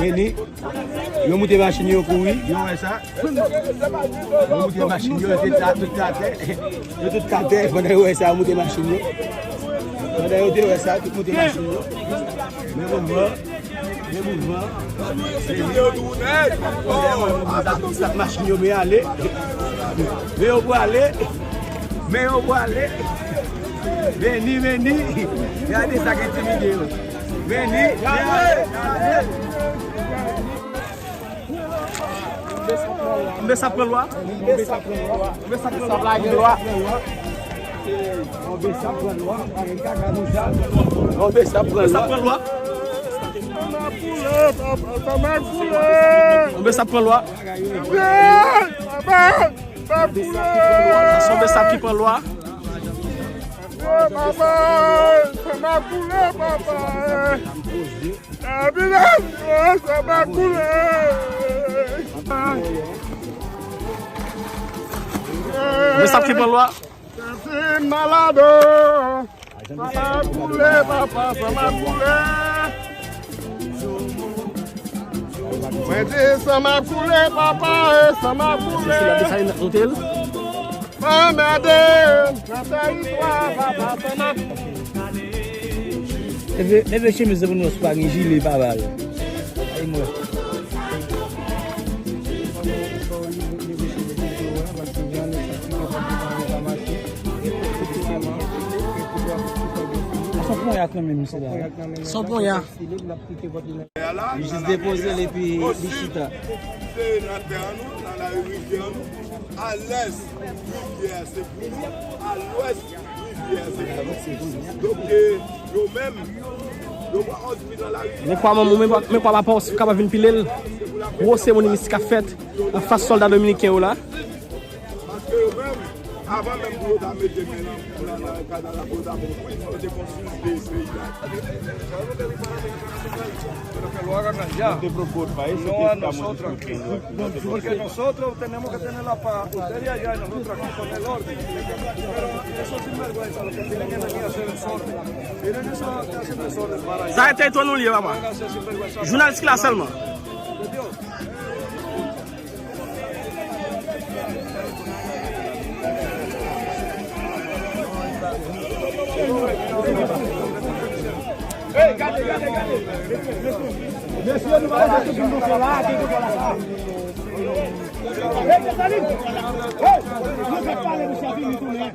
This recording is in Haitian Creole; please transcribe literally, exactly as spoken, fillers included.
Vini, yo moute machin yo kouri, yo wè sa. Yo moute machin yo, yo te ta-, tout atè. Yo tout atè, pandan yo wè sa, yo moute machin yo. Pandan yo te wè sa, tout moute machin yo. Men mouvman, men mouvman. Sa tout machin yo, men ale. Men yo prale. Men yo prale. Vini, vini. Gade sa k entimide yo. Vini, gade, gade. Anbe sa pran lwa. Anbe sa pran lwa. Anbe sa pran lwa. Anbe sa pran lwa. Anbe sa pran lwa. Anbe sa pran lwa. Sa se anbe sa ki pran lwa. Papa, sa m ap boule, papa. Sa m ap boule. Men sa ki pran lwa. Santi malado. Sa m ap boule, papa, sa m ap boule. Mwen di sa m ap boule, papa, e sa m ap boule. Anmède nan tèritwa, papa, sa m ap. Leve, leve chemiz pou nou, pa gen jile, papa. Ay, mwen. Sa ponya k nan men misye la. Sa ponya. Li jis depoze l epi li chita. Se nan tè an nou, nan lari rivyè an nou, a lès rivyè a se pou nou, a lwès rivyè a se pou nou. Donk, e, yo menm, yo pran òd vin nan lari. Men kwa manman, men kwa, men kwa papa w, si w kapab vin pile l. Gwo seremoni mistik ap fèt anfas sòlda dominiken yo la. Paske yo menm, avan menm pou yo ta mete men nan, nan, nan kadav la, pou yo ta pran prizon, yo te konsilte peyi la. Pero que lo hagan allá, no a nosotros aquí. Porque nosotros tenemos que tener la paz. Ustedes allá y nosotros aquí con el orden. Pero esos sinvergüenza lo que tienen que venir a hacer desorden. Miren eso que hacen desorden para allá. Sa e tèritwa nou li ye, papa. Jounalis ki la sèlman. Mesye, nou pa rete sou moun konsa la, ki konsa la sa. Hey, Desalin! Hey! Nou fè pale, mesye, vini tounen.